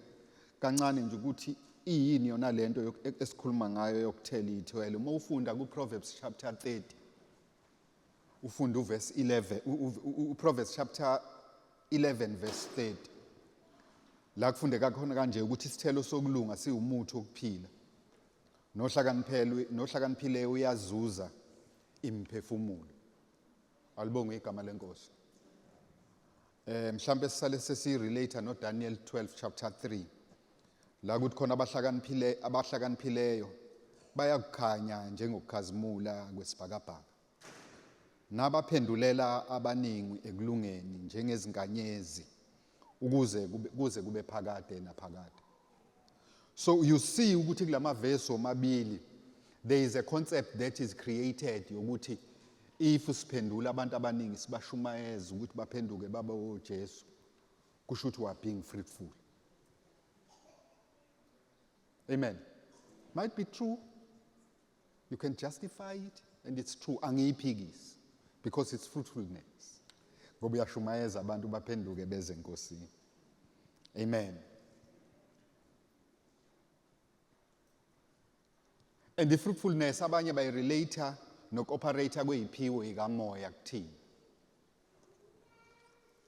kancane nje ukuthi iyini yona lento esikhuluma ngayo yokuthela iy'thelo. Uma ufunda ku-Proverbs chapter 30, ufunda uverse 11, uProverbs chapter 11 verse 30, la kufundeka khona kanje ukuthi isithelo sokulunga siwumuthi wokuphila, nohlakaniphileyo uyazuza imphefumulo. Alibongwe igama lenkosi. Mhlambe sisale sesi-relate no Daniel 12 chapter 3, la kuthi khona abahlakaniphileyo bayakukhanya njengokukhazimula kwesibhakabhaka, nabaphendulela abaningi ekulungeni njengezinkanyezi ukuze kuze kube phakade naphakade. So you see ukuthi kulama verse omabili there is a concept that is created yokuthi if siphendula abantu abaningi, sibashumayeza ukuthi baphenduke babe oJesu, kusho ukuthi we are being fruitful. Amen. Might be true, you can justify it and it's true, angiyiphikisi, because it's fruitfulness, ngoba uyashumayeza abantu baphenduke beze enkosini. Amen. And the fruitfulness abanye bayirelate noku-operate kweyiphiwo ikamoya kuthini.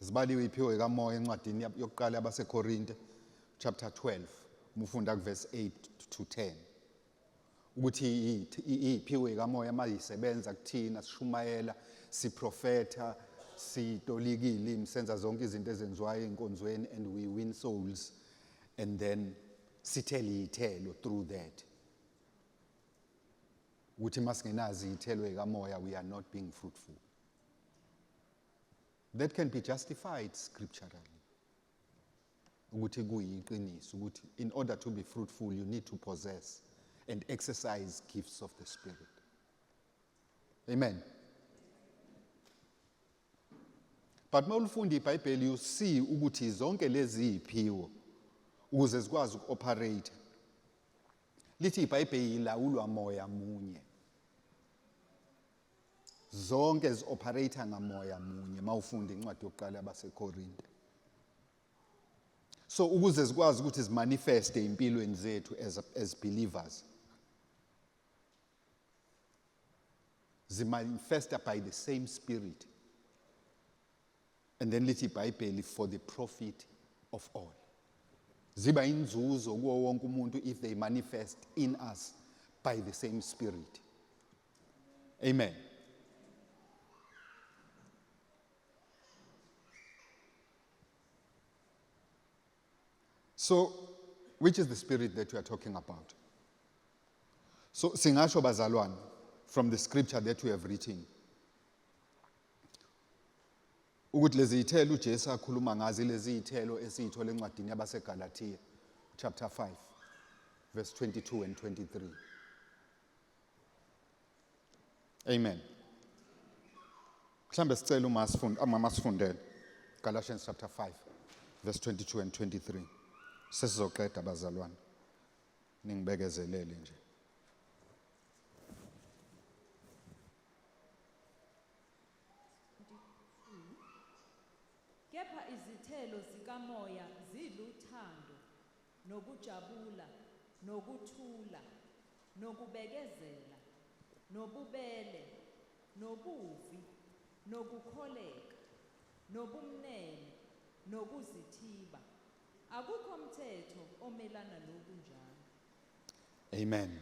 Zibaliwe iphiwo ikamoya encwadini yokuqala yabaseKorinte chapter 12, umufunda kuverse 8 to 10, ukuthi iyiphiwo ikamoya mayisebenza kuthina, sishumayela, siprofetha, sitolika ilimi, senza zonke izinto ezenziwayo enkonzweni, and we win souls and then sithele iy'thelo through that. Ukuthi masingenazi iy'thelo ekamoya, we are not being fruitful. That can be justified scripturally ukuthi kuyiqiniso ukuthi in order to be fruitful you need to possess and exercise gifts of the Spirit. Amen. But mawulifunda iBhayibheli, you see ukuthi zonke lezi ziphiwo ukuze zikwazi ukuoperate, lithi iBhayibheli ilawulwa moya munye. Zonke zi-operate ngamoya munye mawufunda incwadi yokuqala yabaseKorinte. So ukuze zikwazi ukuthi zimanifeste empilweni zethu as believers, zimanifesta by the same Spirit, and then lithi iBhayibheli for the profit of all, ziba inzuzo kuwo wonke umuntu if they manifest in us by the same Spirit. Amen. So which is the Spirit that we are talking about? So singasho bazalwane, from the scripture that we have written, ukuthi lezi zithelo uJesu akhuluma ngazo, lezi zithelo esiyithola encwadini yabaseGalatia chapter 5 verse 22 and 23. Amen. Mhlambe sicela uma sifunda, amama sifundele. Galatians chapter 5 verse 22 and 23. Sesizoqeda bazalwane. Ningibekezelele nje. Kepha izithelo zikamoya ziluthando, nokujabula, nokuthula, nokubekezela, nobubele, nobuvi, nokukholeka, nobumnene, nokuzithiba. Akukho mthetho omelana nokunjalo. Amen.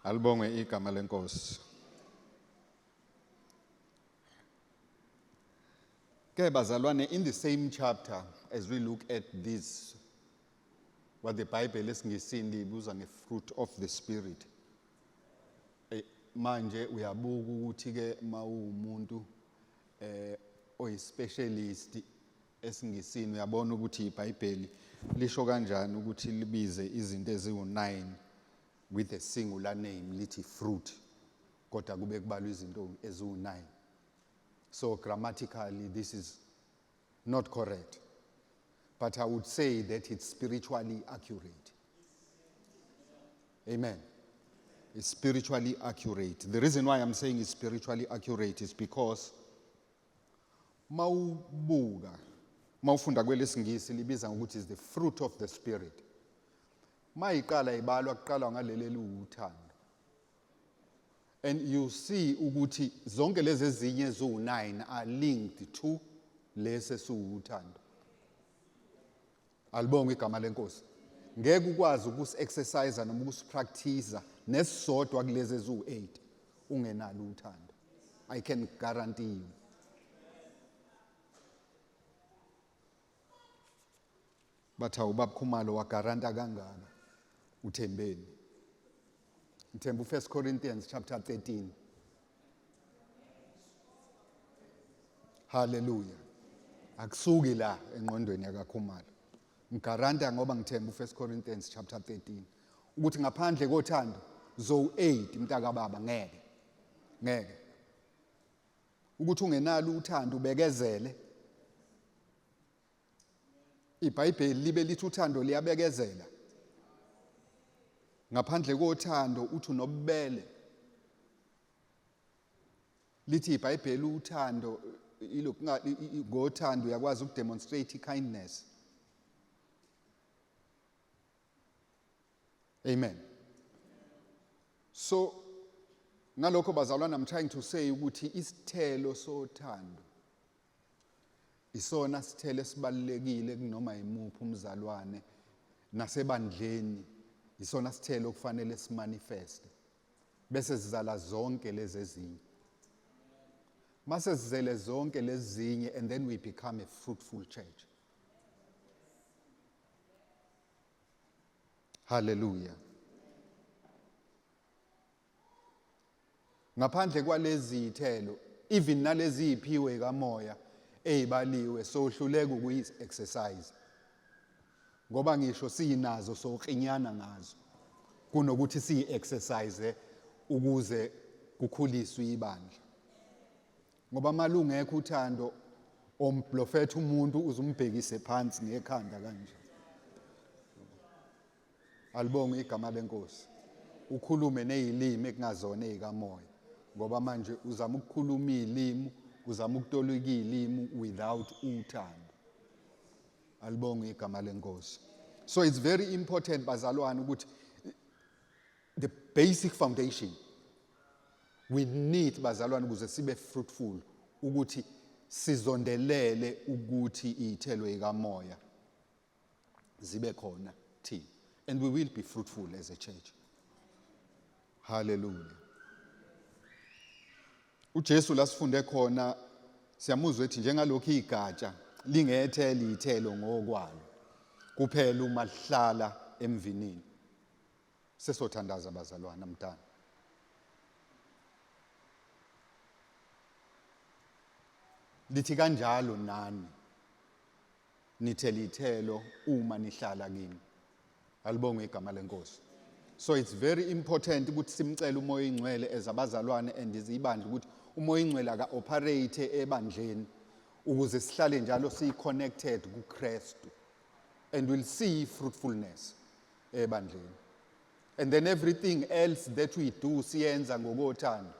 Alibongwe igama lenkosi. Ke bazalwane, in the same chapter, as we look at this, what the Bible esiNgisini liyibuza nge-fruit of the Spirit. Manje uyabuka ukuthi ke mawumuntu oyi-specialist esiNgisini, uyabona ukuthi iBhayibheli lisho kanjani ukuthi libize izinto eziwu-9 with a singular name, lithi fruit, kodwa kube kubalwa izinto eziwu-9. So grammatically this is not correct, but I would say that it's spiritually accurate. Amen. It's spiritually accurate. The reason why I'm saying it's spiritually accurate is because mawubuka, mawufunda kwelesingisi, libiza ngokuthi is the fruit of the Spirit. Mayiqala ibalwa, kuqalwa ngaleli eliwuthando, and you see ukuthi zonke lezi ezinye eziwu-9 are linked to lesi esiwuthando. Alibonge igama lenkosi. Ngeke ukwazi ukusi-exercise noma ukusipractice nesisodwa kulezi eziwu-8 ungenalo uthando. I can guarantee you. Bathi ubaba Khumalo wagaranta kangaka, uthembeni? Ngithemba u1 Corinthians chapter 13. Hallelujah. Akusuki la engqondweni yakaKhumalo. Ngigaranta ngoba ngithemba u1 Corinthians chapter 13 ukuthi ngaphandle kothando zo 8, mntaka baba, ngeke ngeke ukuthi ungenalo uthando ubekezele. IBhayibheli libe lithi uthando liyabekezela. Ngaphandle kothando uthi unobubele. Lithi iBhayibheli uthando ilokhu, ngothando uyakwazi ukudemonstrate kindness. Amen. So ngalokho bazalwana, I'm trying to say ukuthi isithelo sothando isona sithelo esibalulekile kunoma yimuphi umzalwane nasebandleni. Isona sithelo okufanele simanifeste, bese sizala zonke lezi ezinye. Mase sizele zonke lezinye, and then we become a fruitful church. Hallelujah. Ngaphandle kwalezi zithelo, even nalezi iphiwe kamoya ezibaliwe, sohluleka ukuyi exercise, ngoba ngisho siyinazo sokrinyana ngazo kunokuthi siyi exercise ukuze kukhuliswe ibandla. Ngoba malungekho uthando, omprofetha umuntu uzumbhekise phansi ngekhanda kanje. Alibonge igama lenkosi. Ukhulume nezilimi ekungazona ezikamoya, ngoba manje uzama ukukhuluma izilimi, uzama ukutolika izilimi without uthando. Alibonge igama lenkosi. So it's very important bazalwane ukuthi the basic foundation we need bazalwane ukuze sibe fruitful, ukuthi sizondelele ukuthi izithelo zikamoya zibe khona thina, and we will be fruitful as a church. Hallelujah. uJesu la sifunde khona, siyamuzwa ethi njengalokhu igatsha lingethela izithelo ngokwalo kuphela uma lihlala emvinini. Sesothandaza bazalwana mntana. Lithi kanjalo nani nithela ithelo uma nihlala kimi. Alibonge igama lenkosi. So it's very important ukuthi simcele uMoya oyiNgcwele as abazalwane and izibandla, ukuthi uMoya oyiNgcwele aka operate ebandleni. Ukuze sihlale njalo siyi-connected kuKristu and we'll see fruitfulness ebandleni. And then everything else that we do siyenza ngokothando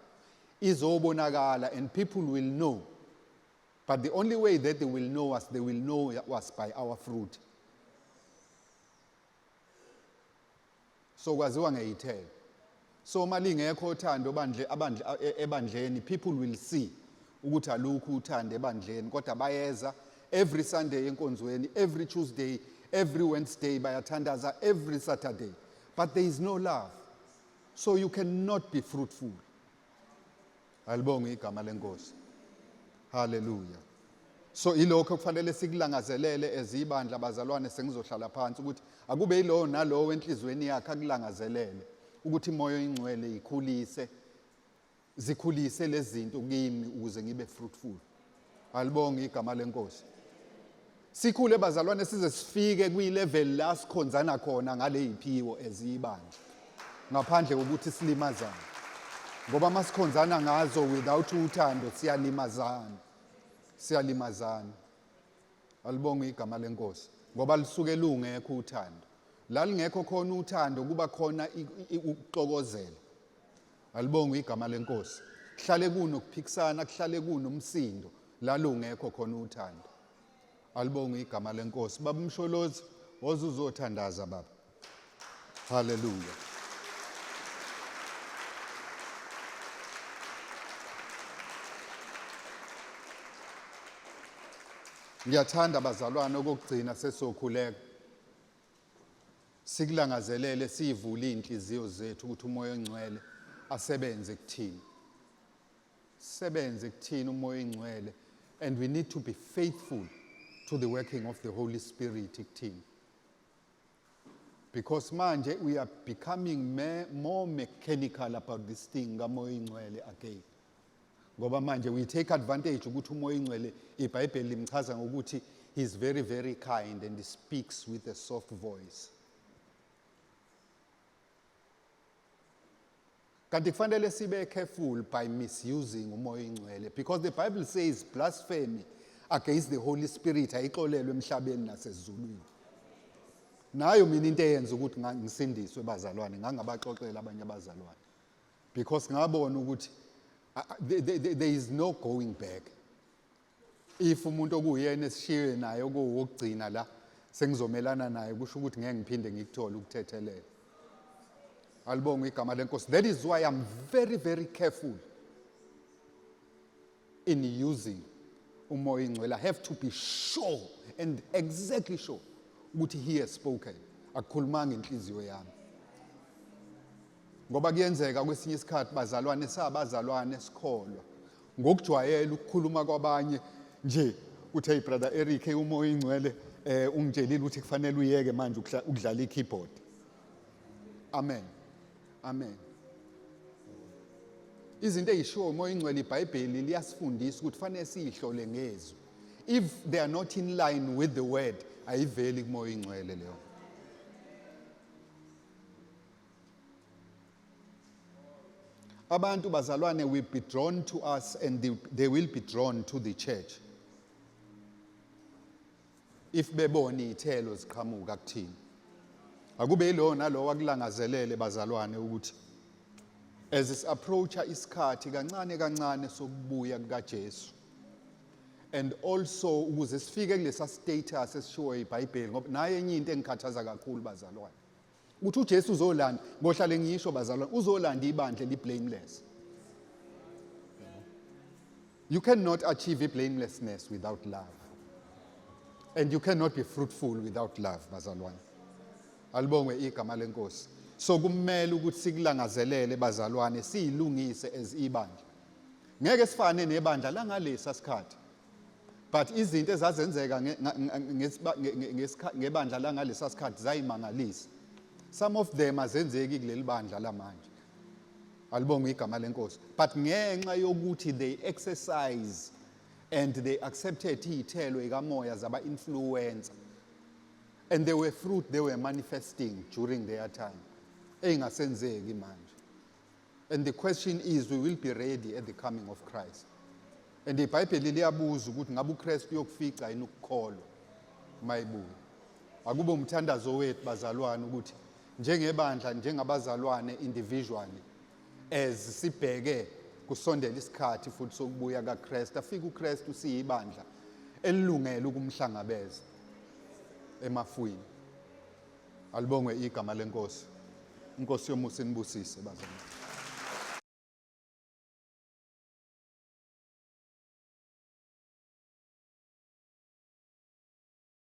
izobonakala and people will know. But the only way that they will know us, they will know us by our fruit. So kwaziwa ngeyithelo. So uma lingekho uthando bandle abandle ebandleni, people will see ukuthi alukho uthando ebandleni, kodwa bayeza every Sunday enkonzweni, every Tuesday, every Wednesday bayathandaza, every Saturday, but there is no love, so you cannot be fruitful. Alibonge igama lenkosi. Hallelujah. So ilokho kufanele sikulangazelele ezibandla bazalwane. Sengizohlala phansi ukuthi akube yilowo nalowo enhlizweni yakhe akulangazelele ukuthi imoya oyingcwele ikhulise, zikhulise lezi zinto kimi ukuze ngibe fruitful. Alibonge igama lenkosi. Sikhule bazalwane, size sifike kwi-level la sikhonzana khona ngale yiphiwo eziyibandla ngaphandle kokuthi silimazane, ngoba masikhonzana ngazo without uthando siyalimazana, siyalimazana. Alibonge igama lenkosi, ngoba lisuke lungekho uthando. La lingekho khona uthando kuba khona ukuxokozela. Alibonge igama lenkosi. Kuhlale kunokuphikisana, kuhlale kunomsindo la lungekho khona uthando. Alibonge igama lenkosi. Baba uMsholozi, woza uzothandaza baba. Haleluya. Ngiyathanda bazalwane, okokugcina sesokhuleka, sikulangazelele, siyivule inhliziyo zethu ukuthi umoya ongcwele asebenze kuthini, sebenze kuthini umoya ongcwele. And we need to be faithful to the working of the Holy Spirit kuthini, because manje we are becoming more mechanical about this thing kamoya ongcwele again, ngoba manje we take advantage ukuthi umoya ongcwele iBhayibheli limchaza ngokuthi he is very very kind and he speaks with a soft voice, kanti kufanele sibe careful by misusing umoya ongcwele, because the Bible says blasphemy against the Holy Spirit ayixolelwe emhlabeni nasezulwini. Nayo mina into eyenza ukuthi ngisindiswe bazalwane, ngangabaxoxela abanye abazalwane, because ngabona ukuthi there is no going back. If umuntu okuyena esishiywe naye okuwokugcina la sengizomelana naye, kusho ukuthi ngeke ngiphinde ngikuthole ukuthethelela. Alibonge igama lenkosi. That is why I'm very very careful in using umoya ingcwele. I have to be sure and exactly sure ukuthi he has spoken, akukhulumanga inhliziyo yami, ngoba kuyenzeka kwesinye isikhathi bazalwane, sabazalwane sikholwa ngokujwayela ukukhuluma kwabanye nje, uthi, "Hey brother Eric, umoya ingcwele ungitshelile ukuthi kufanele uyeke manje ukudlala i-keyboard." Amen, amen. Izinto eyishiwo umoya ingcwele, iBhayibheli liyasifundisa ukuthi fanele siyihlole ngezwi. If they are not in line with the word, ayiveli kumoya ingcwele leyo. Abantu bazalwane will be drawn to us and they will be drawn to the church if bebona iy'thelo ziqhamuka kuthina. Akube yilowo nalowo akulangazelele bazalwane ukuthi as is-approacha isikhathi kancane kancane sokubuya kukaJesu, and also ukuze sifike kulesa status esishiwo iBhayibheli, ngoba naye enye into engikhathaza kakhulu bazalwane ukuthi uJesu uzolanda, ngohlale ngisho bazalwane, uzolanda ibandla eli blameless. You cannot achieve blamelessness without love, and you cannot be fruitful without love bazalwane. Alibongwe igama lenkosi. So kumele ukuthi sikulangazelele bazalwane, siyilungise as ibandla. Ngeke sifane nebandla langalesa sikhathi, but izinto ezazenzeka ngebandla langalesa sikhathi zayimangalisa. Some of them azenzeki kuleli bandla lamanje. Alibongwe igama lenkosi. But ngenxa yokuthi they exercise and they accepted iy'thelo ikamoya zaba influencer and there were fruit they were manifesting during their time ey'ngasenzeki manje. And the question is, we will be ready at the coming of Christ. And iBhayibheli liyabuza ukuthi ngabe uKristu uyokufica yini ukukholwa mayibuya. Akube umthandazo wethu bazalwane ukuthi njengebandla, njengabazalwane individually, as sibheke kusondela isikhathi futhi sokubuya kaKristu, afike uKristu siyibandla elilungele ukumhlangabeza emafwini. Alibongwe igama leNkosi. Inkosi yomusa inibusise bazalwane.